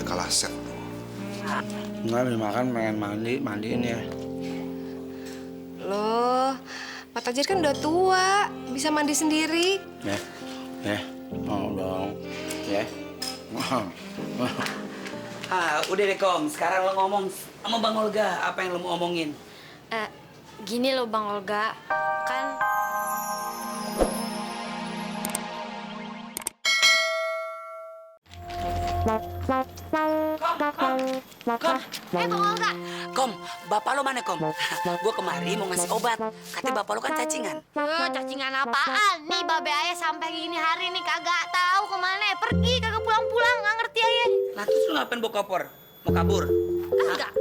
kalah set. Enggak, habis makan pengen mandiin ya. Loh, Pak Tajir kan udah tua, bisa mandi sendiri. Mau dong, ya. Udah deh Kom, sekarang lo ngomong sama Bang Olga apa yang lo mau omongin. Gini loh Bang Olga, kan... Bang Olga. Kom, bapak lo mana Kom? Gua kemari mau ngasih obat. Katanya bapak lo kan cacingan. Cacingan apaan? Nih babe ayah sampai gini hari nih kagak tahu kemana. Pergi kagak pulang-pulang, nggak ngerti ayah. Lah terus lo ngapain bawa koper? Mau kabur? Kagak.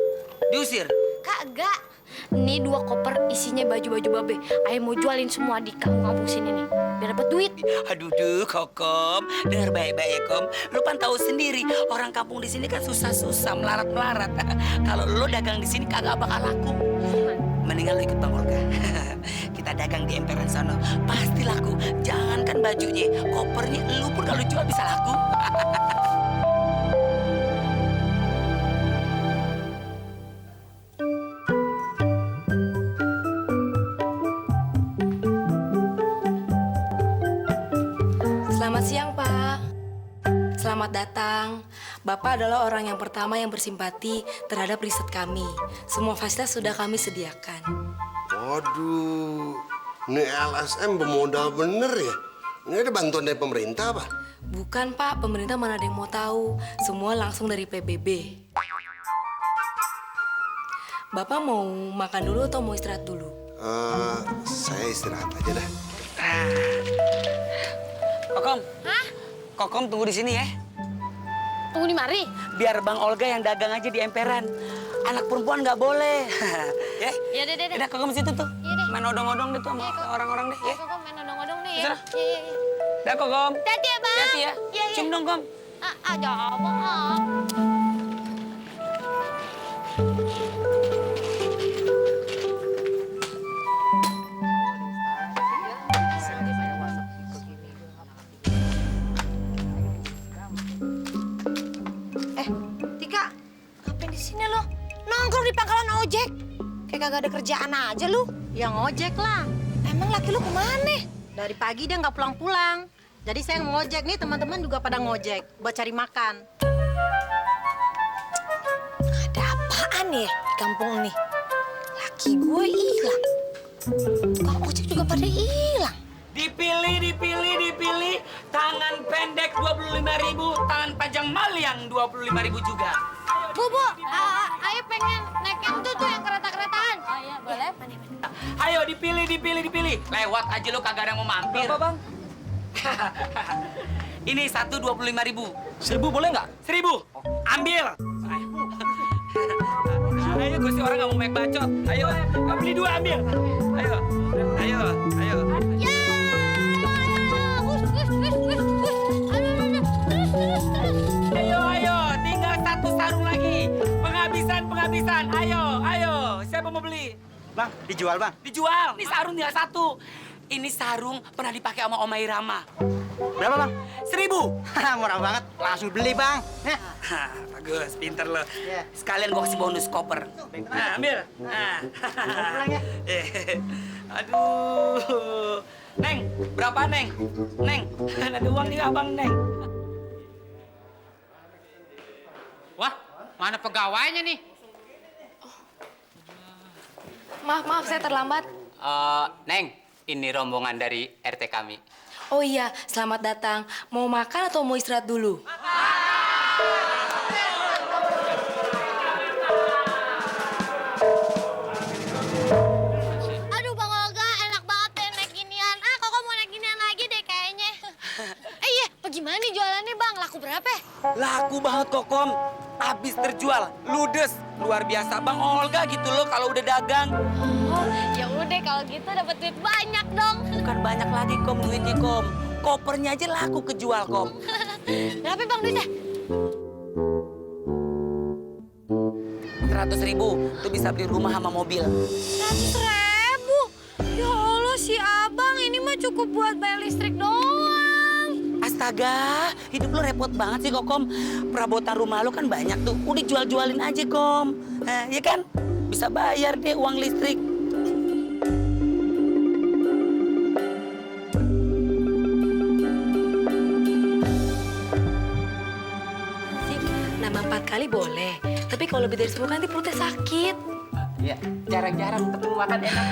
Diusir? Kagak. Nih 2 koper isinya baju-baju babe. Ayah mau jualin semua di kampung-kampung sini nih. Biar dapat duit. Aduh, Kokom. Dengar baik-baik ya, Kom. Lu kan tahu sendiri, orang kampung di sini kan susah-susah, melarat-melarat. Kalau lu dagang di sini kagak bakal laku. Mendingan lu ikut Bang Olga. Kita dagang di emperan sana, pasti laku. Jangankan bajunya, kopernya lu pun kalau jual bisa laku. Selamat siang, Pak. Selamat datang. Bapak adalah orang yang pertama yang bersimpati terhadap riset kami. Semua fasilitas sudah kami sediakan. Waduh, ini LSM bermodal bener ya? Ini ada bantuan dari pemerintah apa? Bukan, Pak. Pemerintah mana ada yang mau tahu. Semua langsung dari PBB. Bapak mau makan dulu atau mau istirahat dulu? Saya istirahat aja dah. Kokom. Hah? Kokom tunggu di sini ya. Tunggu di mari. Biar Bang Olga yang dagang aja di emperan. Anak perempuan nggak boleh. Ya? Ya deh. Udah Kokom situ tuh. Iya deh. Main odong-odong deh tuh sama orang-orang deh. Ya. Kok main odong-odong nih ya? Terserah. Iya. Udah Kokom. Hati ya, Bang. Hati ya. Iya. Cium dong, Kom. Jawab, Bang. Tika, ngapain di sini lo? Nongkrong di pangkalan ojek. Kayak kagak ada kerjaan aja lu. Ya ngojek lah. Emang laki lu kemana? Dari pagi dia nggak pulang-pulang. Jadi saya ngojek nih, teman-teman juga pada ngojek buat cari makan. Ada apaan ya di kampung ini? Laki gue hilang. Tukang ojek juga pada hilang. Dipilih. Tangan pendek 25.000, tangan panjang maliang 25.000 juga. Bu, ayah pengen naik yang tuh yang kereta-keretaan. Oh iya, boleh. Ayo dipilih. Lewat aja lo kagak ada yang mau mampir. Berapa, Bang? Ini satu 25.000. 1.000 boleh nggak? 1.000. Ambil. Ayo, gue sih orang nggak mau make bacot. Ayo, beli 2 ambil. Ayo. Ayo, tinggal 1 sarung lagi. Penghabisan. Ayo. Siapa mau beli? Bang, dijual, Bang. Dijual. Ini sarung tinggal 1. Ini sarung pernah dipakai sama Oma Irama. Berapa, Bang? 1.000. Murah banget. Langsung beli, Bang. Hah, bagus, pinter lo. Iya. Sekalian gua kasih bonus koper. Nah, ambil. Nah. pulang ya. Aduh. Neng, berapa, Neng? Neng, ada uang nih abang, Neng. Wah, mana pegawainya nih? Maaf, saya terlambat. Neng, ini rombongan dari RT kami. Oh iya, selamat datang. Mau makan atau mau istirahat dulu? Aduh, Bang Olga, enak banget deh naik ginian. Kok mau naik ginian lagi deh kayaknya. Iya, bagaimana nih jualannya, Bang? Laku berapa? Laku banget, Kokom. Habis terjual, ludes. Luar biasa. Bang Olga gitu loh kalau udah dagang. Oh, ya udah kalau gitu dapat duit banyak dong. Bukan banyak lagi, Kom, duitnya, Kom. Kopernya aja laku kejual, Kom. Berapa, Bang, duitnya? 100.000 tuh bisa beli rumah sama mobil. 100.000? Ya Allah, si Abang ini mah cukup buat bayar listrik doang. Astaga, hidup lu repot banget sih Kokom. Perabotan rumah lu kan banyak tuh. Udah jual-jualin aja Kom. Ya kan? Bisa bayar deh uang listrik. Sip, nambah 4 kali boleh. Tapi kalau lebih dari 10 kali nanti perutnya sakit. Ya, jarang-jarang ketemu makan enak.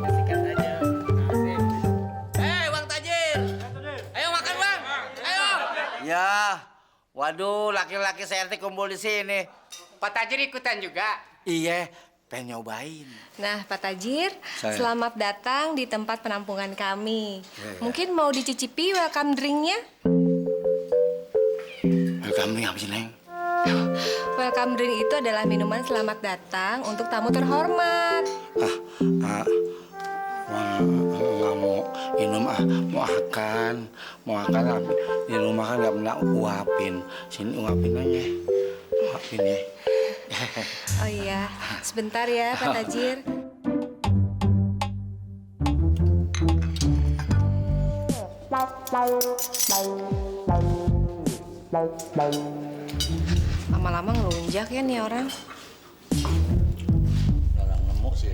Kasihkan aja. Hei, Bang Tajir. Ayo makan, Bang. Ayo. Ya, waduh, laki-laki CRT kumpul di sini. Pak Tajir ikutan juga. Iya, pengen nyobain. Nah, Pak Tajir, Saya. selamat datang di tempat penampungan kami. Mungkin mau dicicipi welcome drink-nya? Kamu apa sih, Neng? Welcome drink itu adalah minuman selamat datang untuk tamu terhormat. Nggak mau minum, mau akan. Di rumah kan nggak pernah uapin. Sini uapin aja, uapin ya. Oh iya, sebentar ya Pak Tajir. Lama-lama ngelunjak ya nih orang. Orang nemu sih.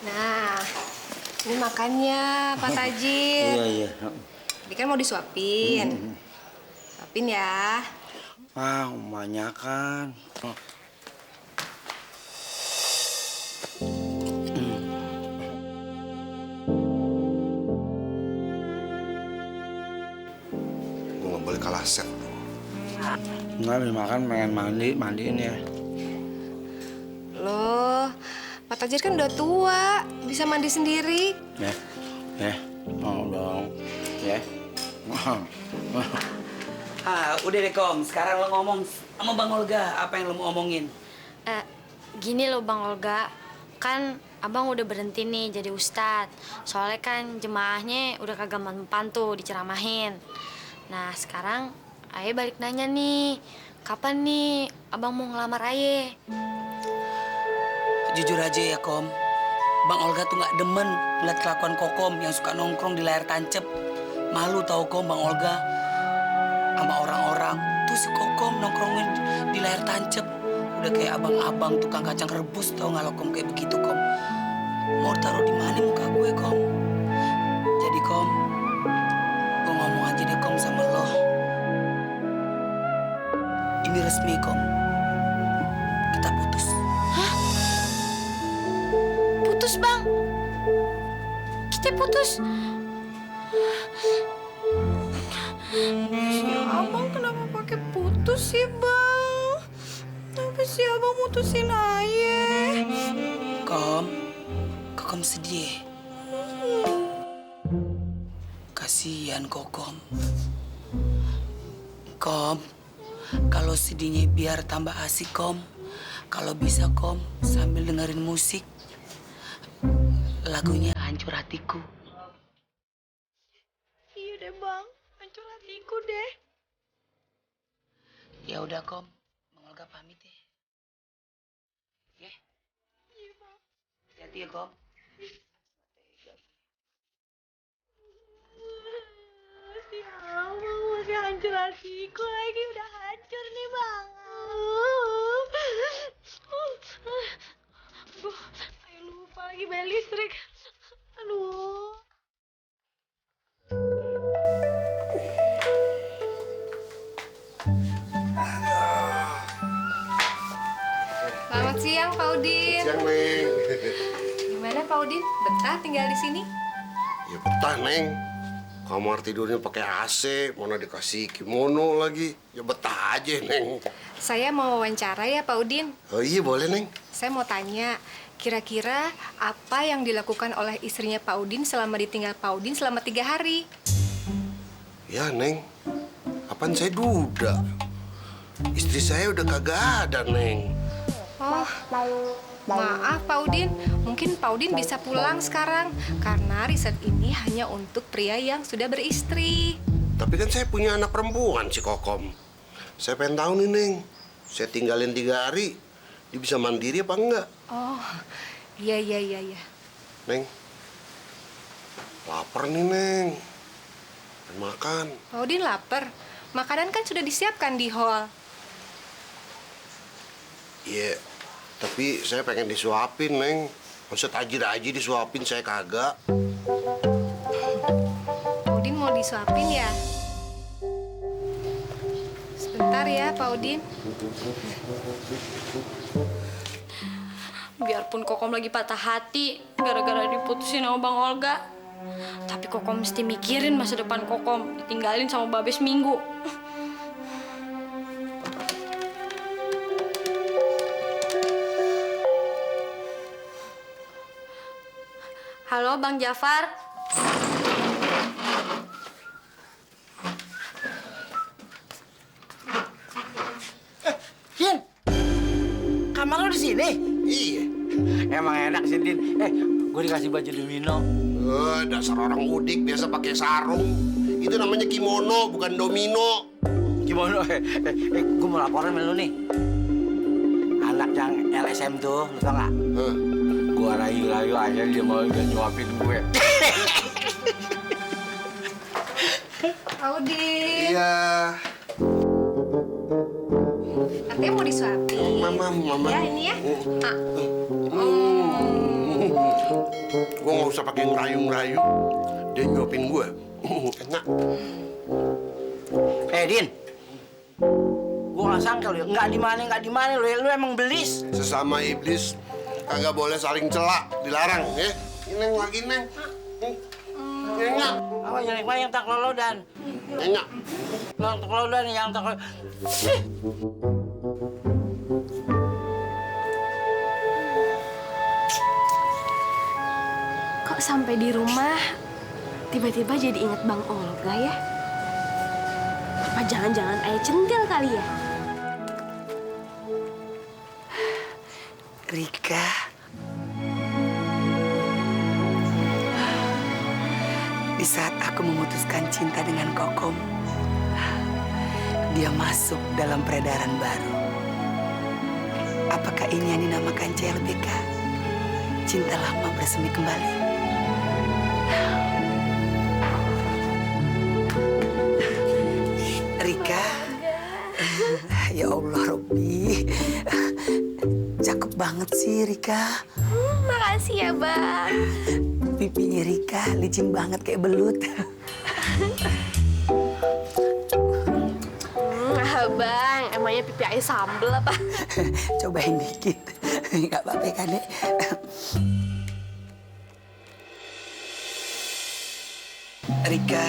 Nah, ini makannya Pak Tajir. Iya. Ini kan mau disuapin. Suapin ya. Kebanyakan. Gue nggak boleh kalah set. Nggak habis makan pengen mandiin ya. Loh, Pak Tajir kan udah tua, bisa mandi sendiri. Ya, mau dong, ya. Udah deh Kom, sekarang lo ngomong sama Bang Olga. Apa yang lo mau omongin? Gini loh Bang Olga, kan abang udah berhenti nih jadi ustadz. Soalnya kan jemaahnya udah kagak mempan tuh diceramahin. Nah sekarang Aye balik nanya nih, kapan nih abang mau ngelamar Aye? Jujur aja ya Kom, Bang Olga tuh nggak demen ngeliat kelakuan Kokom yang suka nongkrong di layar tancep. Malu tau Kom Bang Olga sama orang-orang. Tuh si Kokom nongkrongin di layar tancep. Udah kayak abang-abang tukang kacang rebus tau nggak lo Kom kayak begitu Kom. Mau taruh di mana muka gue Kom? Jadi Kom, gue ngomong aja deh Kom sama lo. Ini resmi Kom, kita putus. Putus Bang, kita putus. Si abang kenapa pakai putus sih bang? Tapi si abang mutusin Aye. Kokom sedih. Kasihan Kokom. Kom, kalau sedihnya biar tambah asik Kom. Kalau bisa Kom sambil dengerin musik. Lagunya Hancur Hatiku. Iya deh bang, hancur hatiku deh. Ya udah Kom, Bang Olga pamit ya. Ya. Iya bang. Hati-hati ya Kom. Si abang masih hancur hatiku lagi, udah hancur nih bang. Aduh, Ayo lupa lagi bayar listrik. Aduh. Selamat siang, Pak Udin. Siang, Neng. Gimana, Pak Udin? Betah tinggal di sini? Ya betah, Neng. Kamar tidurnya pakai AC, mana dikasih kimono lagi. Ya betah aja, Neng. Saya mau wawancara ya, Pak Udin. Oh iya, boleh, Neng. Saya mau tanya, kira-kira apa yang dilakukan oleh istrinya Pak Udin selama ditinggal Pak Udin selama 3 hari? Ya, Neng. Apaan saya duda? Istri saya udah kagak ada, Neng. Oh, maaf Pak Udin. Mungkin Pak Udin bisa pulang sekarang. Karena riset ini hanya untuk pria yang sudah beristri. Tapi kan saya punya anak perempuan, si Kokom. Saya pengen tahu nih, Neng. Saya tinggalin 3 hari, dia bisa mandiri apa enggak? Oh, iya. Neng, Lapar nih, Neng. Pengen makan. Pak Udin lapar. Makanan kan sudah disiapkan di hall. Iya, tapi saya pengen disuapin, Neng. Masa tajir aja disuapin, saya kagak. Pak Udin mau disuapin ya? Sebentar ya, Pak Udin. Biarpun Kokom lagi patah hati gara-gara diputusin sama Bang Olga, tapi Kokom mesti mikirin masa depan Kokom ditinggalin sama Babe seminggu. Halo Bang Jafar. Din, kamar lu di sini? Iya. Emang enak sih, Din. Gue dikasih baju domino. Dasar orang udik biasa pakai sarung. Itu namanya kimono, bukan domino. Gimana? Gue mau laporan sama lu nih. Anak yang LSM tuh, lu tau gak? Gue rayu-rayu aja dia mau nyuapin gue. Pak Udin. Iya. Katanya mau disuapin. Mama. Ya, ini ya. Gue nggak usah pakai ngerayu-ngerayu. Dia nyuapin gue. Enak. Din. Gue gak sangka lu ya. Nggak di mana lu ya. Lu emang belis. Sesama iblis kagak boleh saling celak, dilarang ya. Neng lagi, Neng. Enak. Apa yang tak lolodan? Enak. Yang tak lolodan, yang tak lolodan. Kok sampai di rumah tiba-tiba jadi inget Bang Olga ya? Apa jangan-jangan ayah centil kali ya? Rika. Di saat aku memutuskan cinta dengan Kokom, dia masuk dalam peredaran baru. Apakah ini yang dinamakan CLBK? Cinta lama bersemi kembali. Rika, ya Allah Robby, cakep banget sih Rika. Makasih ya Bang. Pipinya Rika licin banget kayak belut. Bang, emangnya pipi ayah sambel apa? Cobain dikit, nggak apa-apa kan ya? Rika,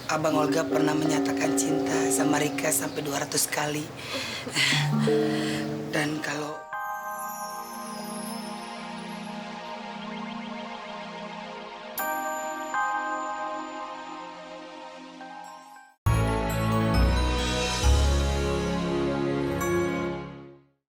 Abang Olga pernah menyatakan cinta sama Rika sampai 200 kali.